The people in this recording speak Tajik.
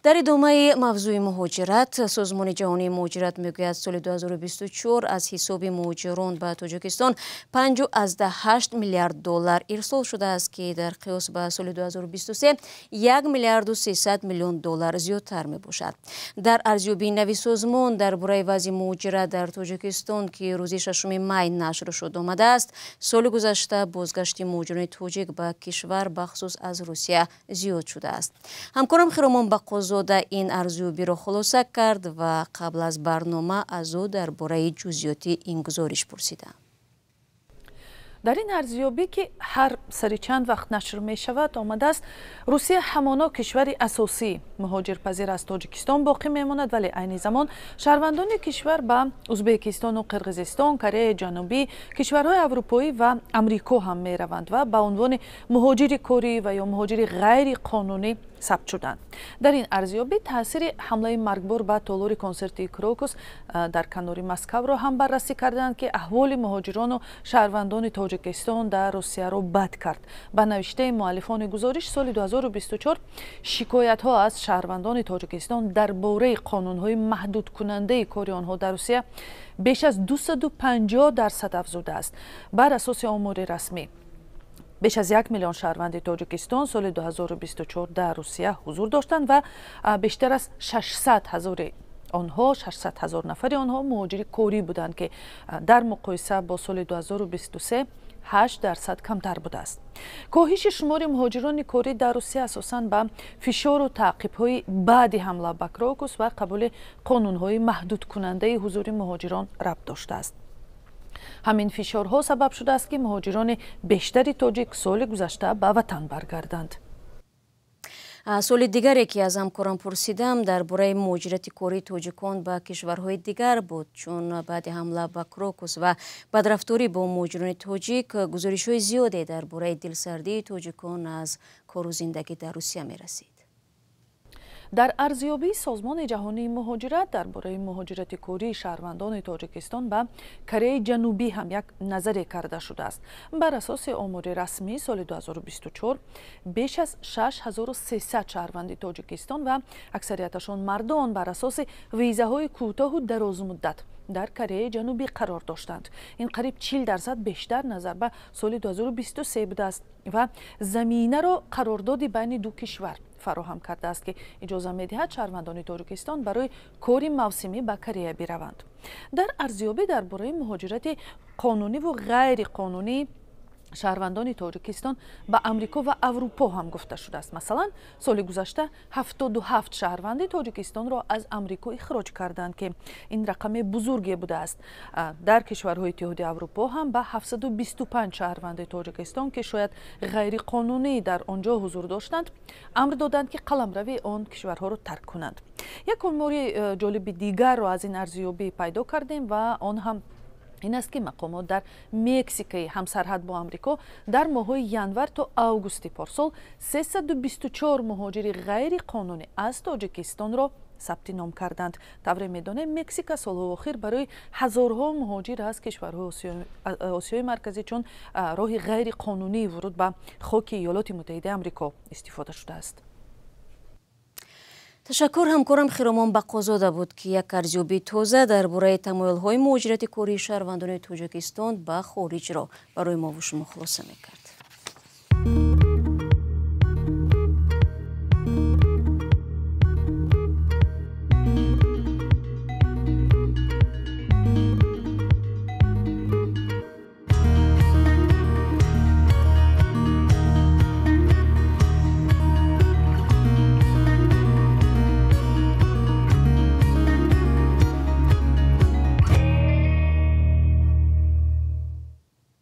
Дар идомаи мавзӯи муҳоҷират, Созмони ҷаҳонии муҳоҷират мегӯяд, соли 2024 аз ҳисоби муҳоҷирон ба Тоҷикистон 5,8 миллиард доллар ирсол шудааст, ки дар қиёс ба соли 2023 1 миллиарду 300 миллион доллар зиёдтар мебошад. Дар арзёбии нави созмон дар бораи вазъи муҳоҷират дар Тоҷикистон, ки рӯзи 6 май нашр шуд, омадааст, соли гузашта бозгашти муҳоҷирони тоҷик ба кишвар, бахусус аз Русия, зиёд шудааст. Ҳамкорам Хиромон Бақозода ин арзёбиро хулоса кард ва қабл аз барнома аз ӯ дар бораи ҷузъиёти ин гузориш пурсидам. Дар ин арзёбӣ, ки ҳар сари чанд вақт нашр мешавад, омадааст, Русия ҳамоно кишвари асосии муҳоҷирпазир аз Тоҷикистон боқӣ мемонад, вале айни замон шаҳрвандони кишвар ба Узбекистону Қирғизистон, Кореяи Ҷанубӣ, кишварҳои аврупоӣ ва Амрико ҳам мераванд ва ба унвони муҳоҷири корӣ ва ё муҳоҷири ғайриқонунӣ сабт шуданд. Дар ин арзёбӣ таъсири ҳамлаи маргбор ба толори консертии Крокус дар канори Москавро ҳам баррасӣ карданд, ки аҳволи муҳоҷирону шаҳрвандони Тоҷикистон дар Русияро бад кард. Ба навиштаи муаллифони гузориш, соли 2024 шикоятҳо аз шаҳрвандони Тоҷикистон дар бораи қонунҳои маҳдудкунандаи кори онҳо дар Русия беш аз 250% афзудааст. Бар асоси омори расмӣ, беш аз 1 миллион шаҳрванди Тоҷикистон соли 2024 дар Русия ҳузур доштанд ва бештар аз 600 ҳазори онҳо, 600 ҳазор нафари онҳо муҳоҷири корӣ буданд, ки дар муқоиса бо соли 2023 8% камтар будааст. Коҳиши шумори муҳоҷирони корӣ дар Русия асосан ба фишору таъқибҳои баъди ҳамла ба Крокус ва қабули қонунҳои маҳдудкунандаи ҳузури муҳоҷирон рабт доштааст. Ҳамин фишорҳо сабаб шудааст, ки муҳоҷирони бештари тоҷик соли гузашта ба ватан баргарданд. Суоли дигаре, ки аз ҳамкорам пурсидам, дар бораи муҳоҷирати кории тоҷикон ба кишварҳои дигар буд, чун баъди ҳамла ба Крокус ва бадрафторӣ бо муҳоҷирони тоҷик гузоришҳои зиёде дар бораи дилсардии тоҷикон аз кору зиндагӣ дар Русия мерасид. Дар арзёбии Созмони ҷаҳонии муҳоҷират дар бораи муҳоҷирати кории шаҳрвандони Тоҷикистон ба Кореяи Ҷанубӣ ҳам як назаре карда шудааст. Бар асоси омори расмӣ, соли 2024 беш аз 6300 шаҳрванди Тоҷикистон ва аксарияташон мардон бар асоси визаҳои кӯтоҳу дарозмуддат дар Кореяи Ҷанубӣ қарор доштанд. Ин қариб 40% бештар назар ба соли 2023 будааст ва заминаро қарордоди байни ду кишвар фароҳам кардааст, ки иҷоза медиҳад шаҳрвандони Тоҷикистон барои кори мавсимӣ ба Корея бираванд. Дар арзёбӣ дар бораи муҳоҷирати қонуниву ғайриқонунӣ шаҳрвандони Тоҷикистон ба Амрико ва Аврупо ҳам гуфта шудааст. Масалан, соли гузашта 77 шаҳрванди Тоҷикистонро аз Амрико ихроҷ карданд, ки ин рақами бузурге будааст. Дар кишварҳои Иттиҳоди Аврупо ҳам ба 725 шаҳрванди Тоҷикистон, ки шояд ғайриқонунӣ дар он ҷо ҳузур доштанд, амр доданд, ки қаламрави он кишварҳоро тарк кунанд. Як омори ҷолиби дигарро аз ин арзёбӣ пайдо кардем ва он ҳам ин аст, ки мақомот дар Мексикаи ҳамсарҳад бо Амрико дар моҳҳои январ то августи порсол 324 муҳоҷири ғайриқонунӣ аз Тоҷикистонро сабти ном карданд. Тавре медонем, Мексика солҳои охир барои ҳазорҳо муҳоҷир аз кишварҳои Осиёи Марказӣ чун роҳи ғайриқонунии вуруд ба хоки Иёлоти Муттаҳидаи Амрико истифода шудааст. Ташаккур. Ҳамкорам Хиромон Бақозода буд, ки як арзёбии тоза дар бораи тамоюлҳои муҳоҷирати кории шаҳрвандони Тоҷикистон ба хориҷро барои мову шумо хулоса мекард.